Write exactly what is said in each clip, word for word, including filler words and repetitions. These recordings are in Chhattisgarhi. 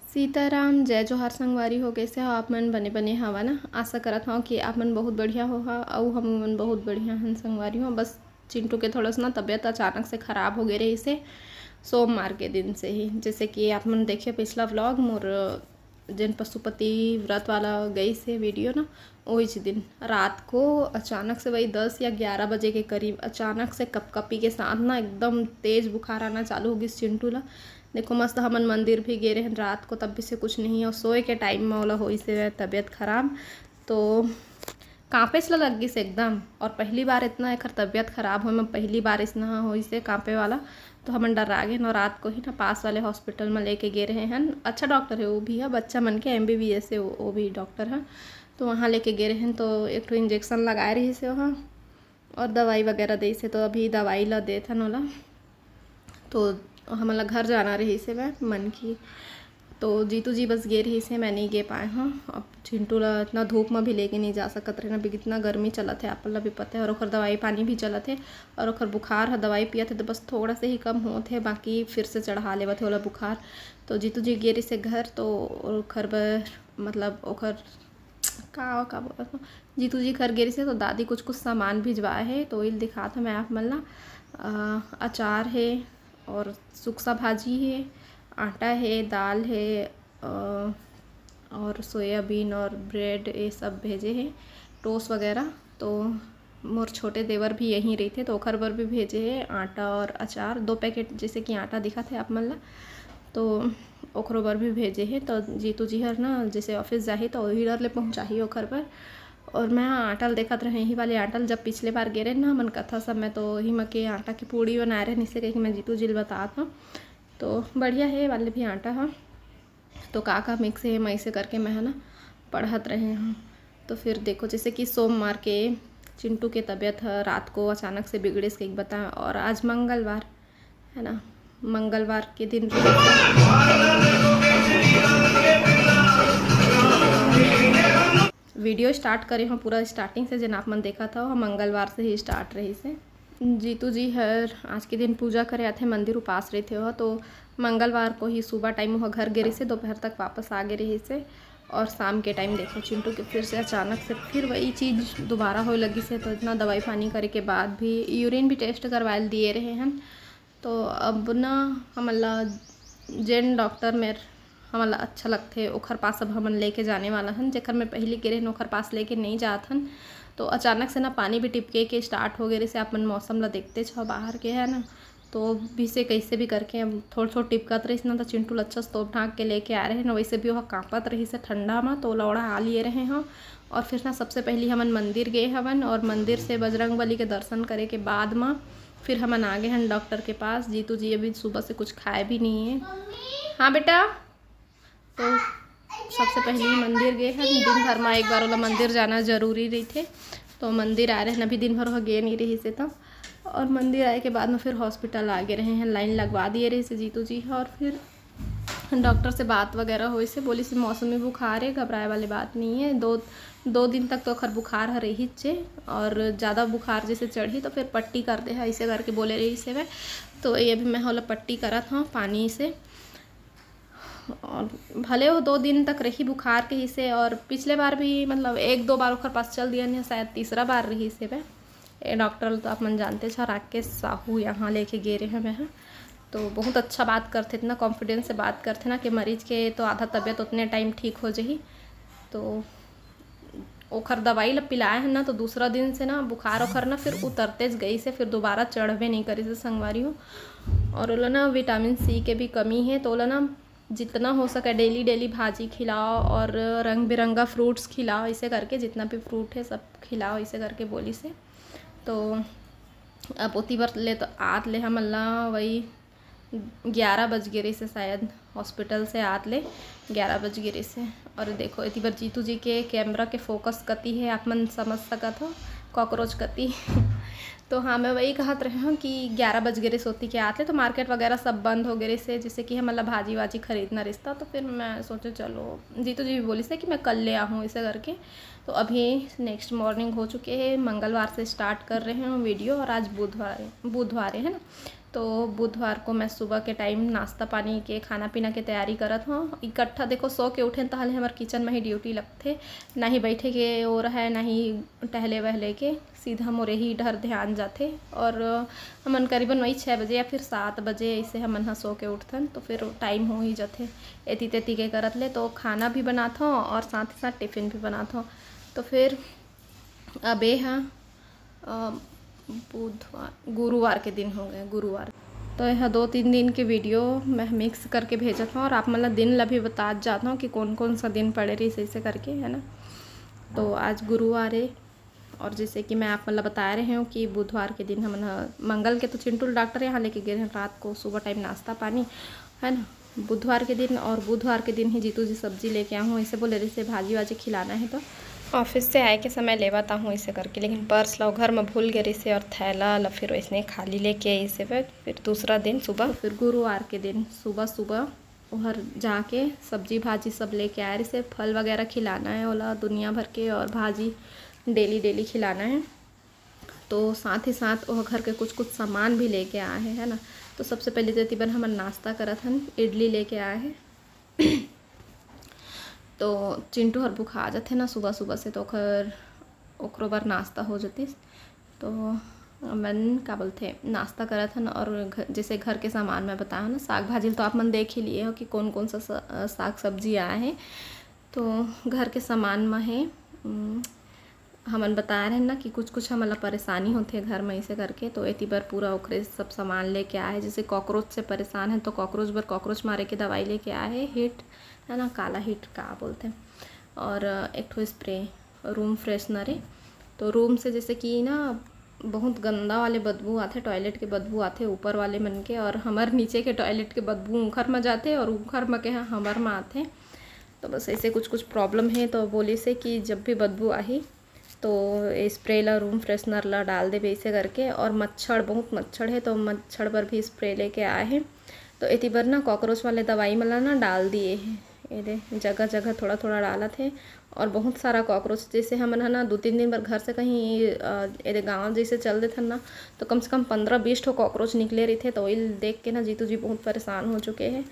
सीताराम, जय जोहार संगवारी हो, कइसे हो आप मन? बने बने हवा ना? आशा करत हव कि आप मन बहुत बढ़िया होहा, अउ हम मन बहुत बढ़िया हन संगवारी हो। बस चिंटू के थोड़ा सा ना तबीयत अचानक से खराब हो गए रहिस हे सोमवार के दिन से ही। जैसे कि आप मन देखे पिछला व्लॉग, मोर जेन पशुपति व्रत वाला गइस हे वीडियो ना, ओहिच दिन रात को अचानक से वही दस या ग्यारह बजे के करीब अचानक से कपकपी के साथ ना एकदम तेज बुखार आना चालू हो गिस चिंटू ला। देखो मस्त हमन मंदिर भी गे रहेन रात को, तब भी से कुछ नहीं, और सोए के टाइम में ओला होइस हे तबीयत खराब। तो कांपेच ला लग गिस एकदम, और पहली बार इतना एकर तबीयत खराब होए में पहली बार इसना होइस हे कांपे वाला। तो हमन डरा गेन, और रात को ही ना पास वाले हॉस्पिटल में लेके गे रहे हन। अच्छा डॉक्टर है वो भी, है बच्चा मन के एम बी बी एस है वो, वो भी डॉक्टर है। तो वहाँ लेके गे रहेन तो एक ठो इंजेक्शन लगाए रहिस हे वहाँ, और दवाई वगैरह देइस हे। तो अभी दवाई ला देत हन ओला। तो हमन ला घर जाना रहिस हे वह मन की, तो जीतू जी बस गे रहिस हे, मैं नहीं गे पाए हव। अब चिंटू ला इतना धूप में भी लेके नहीं जा सकत रहे ना, अभी इतना गर्मी चलत हे, आप ला भी पता है, और ओकर दवाई पानी भी चलत हे, और ओकर बुखार ह दवाई पियत हे तो बस थोड़ा से ही कम होत हे, बाकी फिर से चढ़ा लेवत हे ओला बुखार। तो जीतू जी गे रहिस हे घर, तो ओकर बर मतलब ओकर का, का बोलत हव, जीतू जी घर गे रहिस हे तो दादी कुछ कुछ सामान भिजवाए हे, तो ओइल दिखात हव मैं आप मन ला। अ, अचार हे और सुकसा भाजी हे, आटा हे, दाल हे, अ, और सोयाबीन और ब्रेड, ये सब भेजे हे, टोस्ट वगैरह। तो मोर छोटे देवर भी यहीं रहिथे, तो ओकर बर भी भेजे हे आटा और अचार, दो पैकेट, जैसे कि आटा दिखत हे आप मन ला, तो ओकरो बर भी भेजे हे। तो जीतू जी हर ना जैसे ऑफिस जाही, तो वही डर ले पहुँचाही ओकर बर। और मैं आटा ल देखत रहें, यही वाले आटा ल, जब पिछले बार गे रहेन ना हमन कथा सब में, तो वही म के आटा के पूड़ी बनाए रहेन, इसे कहिके मैं जीतू जी ल बतात हव। तो बढ़िया हे ये वाले भी आटा ह। तो का का मिक्स हे, मैं इसे करके मैं ह ना पढ़त रहे हव। तो फिर देखो, जैसे कि सोमवार के चिंटू के तबीयत ह रात को अचानक से बिगड़िस कहिके बता, और आज मंगलवार है ना, मंगलवार के दिन वीडियो स्टार्ट करे हव, पूरा स्टार्टिंग से जेन आप मन देखत हव, मंगलवार से ही स्टार्ट रहिस हे। जीतू जी हर आज के दिन पूजा करे आथे, मंदिर उपास रहिथे ओह, तो मंगलवार को ही सुबह टाइम ओह घर गे रहिस हे, दोपहर तक वापस आ गे रहिस हे। और शाम के टाइम देखो चिंटू के फिर से अचानक से फिर वही चीज़ दोबारा होए लगिस हे, तो इतना दवाई पानी करे के बाद भी यूरिन भी टेस्ट करवाए ल दिए रहे हन। तो अब ना हमन ला जेन डॉक्टर मेर हमन ला अच्छा लगथे, ओखर पास अब हमन लेके जाने वाला हन। जेखर में पहिली गे रहेन, ओखर पास लेके नहीं जात हन। तो अचानक से ना पानी भी टिपके के स्टार्ट हो गए रहिस हे। आप मन मौसम ला देखतेच हव बाहर के, है ना, तो भी से कैसे भी करके अब थोड़ थोड़ टिपकत रहिस ना, तो चिंटू ला अच्छा से तोप ढांक के लेके आए रहेन। वैसे भी ओह कांपत रहिस हे ठंडा में, तो ओला ओढ़ा लिए रहे हव। और फिर ना सबसे पहली हमन मंदिर गए हवन, और मंदिर से बजरंग बली के दर्शन करे के बाद में फिर हमन आ गए हन डॉक्टर के पास। जीतू जी अभी सुबह से कुछ खाए भी नहीं है। हाँ बेटा, तो सबसे पहली मंदिर गए हन। दिन भर में एक बार ओला मंदिर जाना जरूरी रहिथे, तो मंदिर आए रहेन, अभी दिन भर ओह गे नहीं रहिस हे तो। और मंदिर आए के बाद में फिर हॉस्पिटल आ गए रहे हैं, लाइन लगवा दिए रहिस हे जीतू जी ह। और फिर डॉक्टर से बात वगैरह होइस हे, बोलिस हे मौसमी बुखार हे, घबराए वाली बात नहीं है, दो दो दिन तक तो ओखर बुखार ह रहिच हे, और ज़्यादा बुखार जैसे चढ़ही तो फिर पट्टी कर दे ह, ऐसे करके बोले रहिस हे वह। तो ये अभी मैं ओला पट्टी करत हव पानी से। और भले वो दो दिन तक रही बुखार कहिस हे, और पिछले बार भी मतलब एक दो बार ओखर पास चल दियन हे, शायद तीसरा बार रहिस हे वह। ये डॉक्टर तो आप मन जानतेच हव, राकेश साहू, यहाँ लेके गे रहे हव मैं ह। तो बहुत अच्छा बात करथे, इतना कॉन्फिडेंस से बात करथे ना कि मरीज के तो आधा तबीयत उतने टाइम ठीक हो जाही। तो ओखर दवाई ल पिलाए हन ना, तो दूसरा दिन से ना बुखार ओखर ना फिर उतरतेच गइस हे, फिर दोबारा चढ़बे नहीं करिस हे संगवारी हो। और ओला ना विटामिन सी के भी कमी है, तो ओला ना जितना हो सके डेली डेली भाजी खिलाओ और रंग बिरंगा फ्रूट्स खिलाओ। इसे करके जितना भी फ्रूट है सब खिलाओ, इसे करके बोलिस हे। तो अब ओती बर ले तो आत ले हमन ला वही ग्यारह बज गे रहिस हे शायद, हॉस्पिटल से आत ले ग्यारह बज गे रहिस हे। और देखो, एती बर जीतू जी के कैमरा के फोकस कती है, आप मन समझ सकत हो, कॉकरोच कती। तो हाँ, मैं वही कहत रहे हूँ कि ग्यारह बज गे रहिस ओती के आत ले, तो मार्केट वगैरह सब बंद हो गे रहिस हे, जैसे कि हमन ला भाजी वाजी खरीदना रहिस ता, तो फिर मैं सोचे चलो, जीतू जी भी बोलिस हे कि मैं कल ले आहूँ, ऐसे करके। तो अभी नेक्स्ट मॉर्निंग हो चुके हैं, मंगलवार से स्टार्ट कर रहे हैं वीडियो, और आज बुधवार, बुधवार है ना, तो बुधवार को मैं सुबह के टाइम नाश्ता पानी के, खाना पीना के तैयारी करत हूँ। इकट्ठा देखो, सो के उठेन तहले हमर किचन में ही ड्यूटी लगथे, ना ही बैठे के वो रहे, ना ही टहले वहले के, सीधा मोरे ही डर ध्यान जाथे। और हमन करीबन वही छः बजे या फिर सात बजे ऐसे हमन ह सो के उठथन, तो फिर टाइम हो ही जाथे एती तेती के करत ले। तो खाना भी बनात हूँ और साथ ही साथ टिफिन भी बनात हूँ। तो फिर अब ये ह बुधवार, गुरुवार के दिन हो गए, गुरुवार। तो यह दो तीन दिन के वीडियो मैं मिक्स करके भेजत हूँ और आप मन ला दिन ला भी बतात जात हूँ कि कौन कौन सा दिन पड़े रहिस ऐसे करके, है ना। तो आज गुरुवार है और जैसे कि मैं आप मन ला बताए रहे हूँ कि बुधवार के दिन हमन ह, मंगल के तो चिंटू ल डॉक्टर यहाँ लेके गए रहे रात को, सुबह टाइम नाश्ता पानी, है ना। बुधवार के दिन और बुधवार के दिन ही जीतू जी सब्जी लेके आहूँ, ऐसे बोले रहिसे भाजी वाजी खिलाना है। तो ऑफिस से आए के समय लेवत आहूँ ऐसे करके, लेकिन पर्स ला घर में भूल गए रहिसे और थैला ला फिर वैसने खाली लेके ऐसे फिर, फिर दूसरा दिन सुबह, फिर गुरुवार के दिन सुबह सुबह ओहर जाके सब्जी भाजी सब लेके आए रहिसे। फल वगैरह खिलाना है ओला दुनिया भर के, और भाजी डेली डेली खिलाना है। तो साथ ही साथ वो घर के कुछ कुछ सामान भी लेके आए हैं, है ना। तो सबसे पहले तो एती बर हमन नाश्ता करत हन, इडली लेके आए हैं। तो चिंटू हर भुखा जाथे ना सुबह सुबह से, तो ओकर, ओकरो बर नाश्ता हो जतिस। तो मन का बोलथे, नाश्ता करत हन और घ-, जैसे घर के सामान मैं बताया ना, साग भाजी तो आप मन देख ही लिए हो कि कौन कौन सा स-, साग सब्जी आए हैं। तो घर के सामान में है, उम, हमन बता रहे हैं ना कि कुछ कुछ हमन ला परेशानी होथे घर में ऐसे करके, तो एती बर पूरा ओकरे सब सामान लेके आए हैं। जैसे कॉकरोच से परेशान है तो कॉकरोच बर कॉकरोच मारे के दवाई लेके आए हैं, हिट है ना, काला हिट का बोलते हैं, और एक ठो स्प्रे, रूम फ्रेशनर है। तो रूम से जैसे कि ना बहुत गंदा वाले बदबू आथे, टॉयलेट के बदबू आथे ऊपर वाले मन के, और हमर नीचे के टॉयलेट के बदबू उखर में जाथे और उखर में के ह-, हमर में आथे। तो बस ऐसे कुछ कुछ प्रॉब्लम है। तो बोलिसे कि जब भी बदबू आही तो ये स्प्रे ला, रूम फ्रेशनर ला डाल देबे ऐसे करके। और मच्छर, बहुत मच्छर है तो मच्छर बर भी स्प्रे लेके आए हैं। तो एती बर ना कॉकरोच वाले दवाई मन ला ना डाल दिए हैं, ये दे जगह जगह थोड़ा थोड़ा डालत है। और बहुत सारा कॉकरोच, जैसे हमन ह ना दो तीन दिन बर घर से कहीं, अ, ये दे गाँव जैसे चल देथन ना, तो कम से कम पन्द्रह बीस ठो कॉकरोच निकले रहिथे। तो वही देख के ना जीतू जी बहुत परेशान हो चुके हैं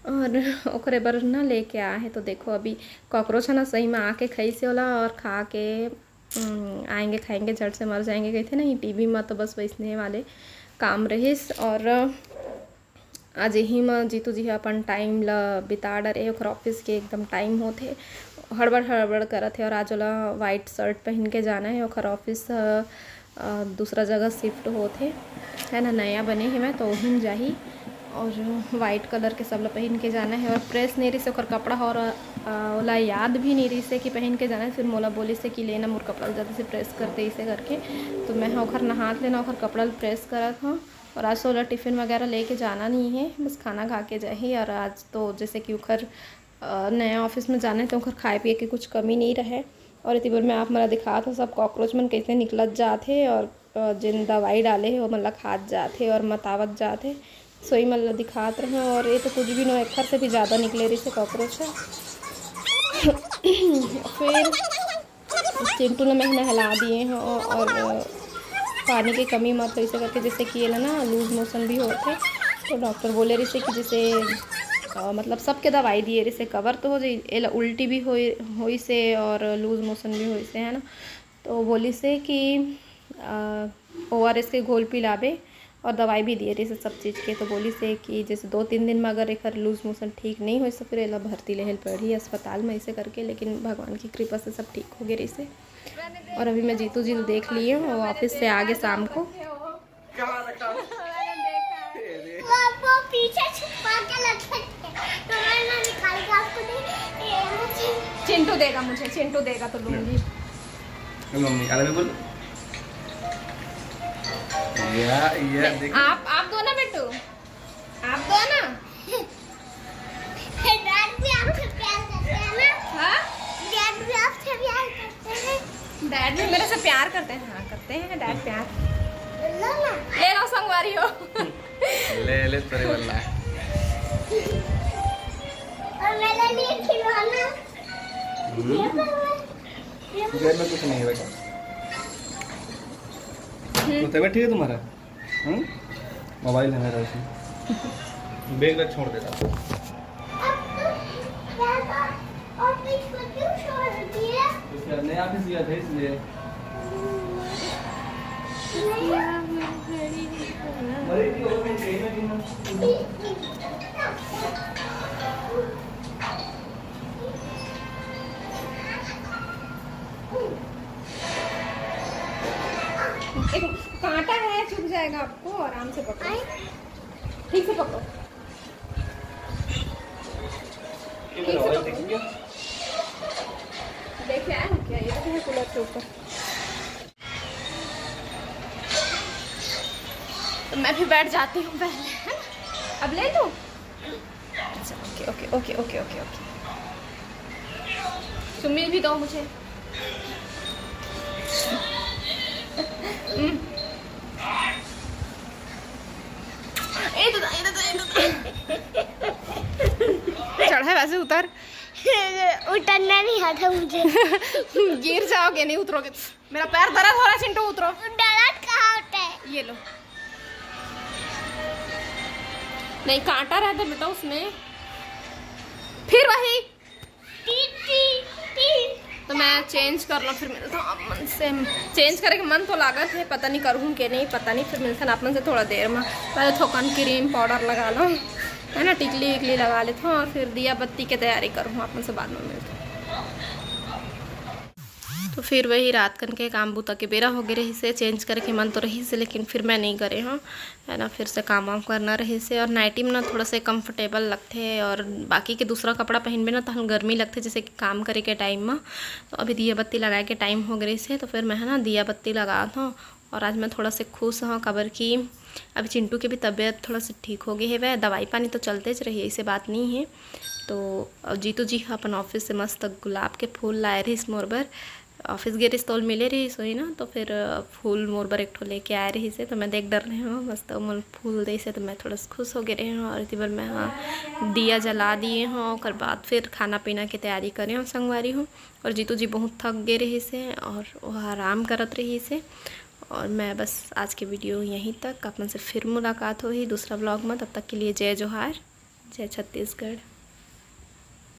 और ओकरे बर ना लेके आए हैं। तो देखो अभी कॉकरोच है ना सही में आके खाइसे ओला, और खा के, उम, आएंगे खाएंगे झट से मर जाएंगे कहते नहीं, टीवी में तो बस वैसने वाले काम रहिस। और आज यही म जीतू जी ह अपन टाइम ल बिता डरे, ओखर ऑफिस के एकदम टाइम होथे, हड़बड़ हड़बड़ करत हे। और आज ओला व्हाइट शर्ट पहन के जाना है, ओखर ऑफिस ह, अ, दूसरा जगह शिफ्ट होथे, है ना, नया बने हे, मैं तो ओही म जाही। और व्हाइट कलर के सब ल पहन के जाना है। और प्रेस नहीं रहिसे ओखर कपड़ा ह, और, अ, ओला याद भी नहीं रहिसे कि पहन के जाना है। फिर मोला बोलिसे कि लेना मोर कपड़ा ल जल्दी से प्रेस कर दे, इसे करके। तो मैं ह ओखर नहात लेना ओखर कपड़ा ल प्रेस करत हूँ। और आज तो ओला टिफिन वगैरह लेके जाना नहीं है, बस खाना खा के जाही। और आज तो जैसे कि ओखर, अ, नया ऑफिस में जाना है तो ओखर खाए पिए के कुछ कमी नहीं रहे। और एती बर मैं आप मन ला दिखात हूँ सब कॉकरोच मन कैसे निकलत जात हे और, अ, जेन दवाई डाले हे ओमन ला खात जात हे और मतावत जात हे। सोई मन ला दिखात रहे और ये तो कुछ भी नो, एखर से भी ज़्यादा निकले रहिसे कॉकरोच ह। फिर चिंटू ल मैं नहला दिए हूँ और पानी के कमी मत हो, इसे करके जैसे कि ये ना लूज मोशन भी होते, तो डॉक्टर बोले रहिसे कि जैसे, अ, मतलब सबके दवाई दिए रहिसे, कवर तो हो जाई, एला उल्टी भी होई, होइसे और लूज मोशन भी होइसे, है ना। तो बोलिसे कि ओ आर एस के घोल पिलाबे और दवाई भी दिए रहिसे सब चीज़ के। तो बोलिसे कि जैसे दो तीन दिन में अगर एकर लूज मोशन ठीक नहीं होइस तो फिर एला भर्ती लेहल पड़ही अस्पताल में, ऐसे करके। लेकिन भगवान की कृपा से सब ठीक हो गए रहिसे। और अभी मैं जीतू जी ल देख लिए हूँ, वो ऑफिस से आ गए शाम को। वो, वो पीछे छुपा के रखे थे, तो मैं ना निकाल के आपको दे, ये मुझे चिंटू देगा, मुझे चिंटू देगा तो लूंगी। मम्मी, अलग बोल। या, या, देख। आप, आप दो ना बेटू, आप दो ना। डैड भी आपसे प्यार करते हैं ना? हाँ? डैड भी आपसे प्यार करते हैं। डैड भी मेरे से प्यार करते हैं। हाँ, करते हैं डैड प्यार। लो ना। ले लो संगवारी हो। ले, ले, तेरे वाला। और मेरे लिए खिलौना। हम्म। ये वाला। ये वाला। जेब में कुछ नहीं है बेटा। हम्म। तो तबीयत ठीक है तुम्हारा? हम्म? मोबाइल है मेरा, इसी बैग में छोड़ देता। तो क्या नया ऑफिस गया था इसलिए। अरे, ये और कहीं ना कहीं ना। एक कांटा है, चुभ जाएगा आपको, आराम से पकड़ो, ठीक से पकड़ो, ठीक से पकड़ो। देखे आए हो क्या? ये तो है कूलर के ऊपर। तो मैं भी बैठ जाती हूँ पहले, है ना? अब ले लूँ? अच्छा, ओके, ओके, ओके, ओके, ओके, ओके। चुम्मी भी दो मुझे। हम्म। ए, तो, ए, तो, ए, तो। चढ़ा है वैसे, उतर। उतरना नहीं आता मुझे। गिर जाओगे, नहीं उतरोगे। मेरा पैर दर्द हो रहा है चिंटू, उतरो। दर्द कहाँ होता है? ये लो। नहीं, कांटा रहता बेटा उसमें। फिर वही। T, T, T. तो मैं चेंज कर लूँ, फिर मिलता हूँ आप मन से। चेंज करे के मन तो लागत है, पता नहीं करूँ कि नहीं, पता नहीं। फिर मिलता हूँ आप मन से थोड़ा देर में। पहले थोकन क्रीम पाउडर लगा लो, है ना, टिकली विकली लगा लेता हूँ और फिर दिया बत्ती के तैयारी करूँ। आप मन से बाद में मिलता हूँ। तो फिर वही रात कन के काम बूता के बेरा हो गए रहिस हे, चेंज करे के मन तो रहिस हे, लेकिन फिर मैं नहीं करे हूँ, है ना, फिर से काम वाम करना रहिस हे। और नाइटी में ना थोड़ा से कंफर्टेबल लगथे, और बाकी के दूसरा कपड़ा पहनबे ना, तहन गर्मी लगथे, जैसे कि काम करे के टाइम में। तो अभी दिया बत्ती लगाए के टाइम हो गए रहिस हे, तो फिर मैं, है ना, दिया बत्ती लगात हूँ। और आज मैं थोड़ा से खुश हूँ, काबर कि अभी चिंटू के भी तबीयत थोड़ा से ठीक हो गए हेवय। दवाई पानी तो चलते रही, ऐसे बात नहीं है। तो अब जीतू जी ह अपन ऑफिस से मस्त गुलाब के फूल लाए रहिस मोर बर। ऑफिस गे रहिस तो मिले रहिस होही ना, तो फिर फूल मोर बर एक ठो लेके आए रहिस हे, तो मैं देख डर रहे हूँ, मस्त मोर फूल देस हे, तो मैं थोड़ा सा खुश हो गए रहे हूँ। और इसी बार मैं, हाँ, दिया जला दिए हूँ, ओकर बाद फिर खाना पीना के तैयारी करे हूँ संगवारी हूँ। और जीतू जी बहुत थक गए रहिस हे और वो आराम करत रहिस हे। और मैं बस आज के वीडियो यहीं तक, अपन से फिर मुलाकात होही दूसरा व्लॉग में। तब तक के लिए जय जोहार, जय छत्तीसगढ़।